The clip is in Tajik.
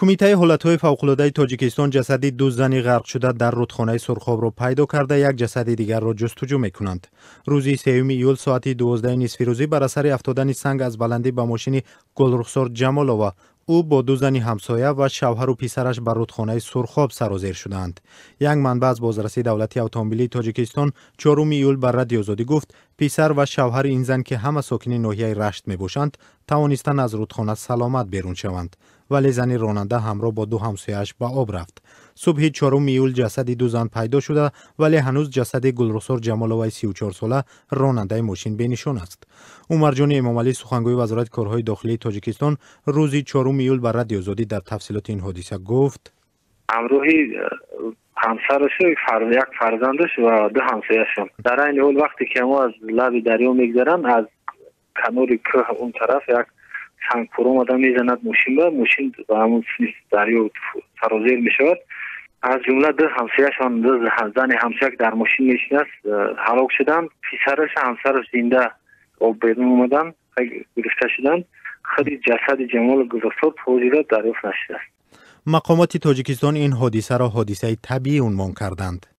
Кумитаи ҳолатҳои фавқулодаи Тоҷикистон ҷасади ду зани ғарқшуда дар рудхонаи Сурхобро пайдо карда, як ҷасади дигарро ҷустуҷӯ мекунанд. Рӯзи 3 июл соати 12 нисфирӯзӣ бар асари афтодани санг аз баландӣ ба мошини Гулрухсор Ҷамолова, ӯ бо ду зани ҳамсоя ва шавҳару писараш ба рудхонаи Сурхоб сарозер шуданд. Як манбаъ аз бозрасии давлатии автомобилии Тоҷикистон 4 июл ба Радиои Озодӣ гуфт, писар ва шавҳари ин зан, ки ҳама сокини ноҳияи Рашт мебошанд, тавонистанд аз рудхона саломат берун шаванд, вале зани ронанда ҳамроҳ бо ду ҳамсояаш ба об рафт. Субҳи 4 июл ҷасади ду зан пайдо шуда, вале ҳанӯз ҷасади Гулрухсор Ҷамоловаи 34сола, ронандаи мошин, бенишон аст. Умарҷони Эмомалӣ, сухангӯи Вазорати корҳои дохилии Тоҷикистон, рӯзи 4 июл ба Радиои Озодӣ дар тафсилоти ин ҳодиса гуфт: Ҳамроҳи ҳамсарашу як фарзандаш ва ду ҳамсояшон. Дар айни ҳол, вақте ки мо аз лаби дарё мегзаранд, аз канори кӯҳ он тараф як санг фуромада мезанад мошин ба мошин, ба ҳамун дарё сарозер мешавад. Аз ҷумла ду ҳамсояшон, ду зани ҳамсоя, ки дар мошин мешинаст, ҳалок шуданд. Писарашу ҳамсараш зинда об берун омаданд, гирифта шуданд. Худи ҷасади Ҷамоли Гулрухсор ҳозира дарёфт нашудааст. Мақомоти Тоҷикистон ин ҳодисаро ҳодисаи табиӣ унвон карданд.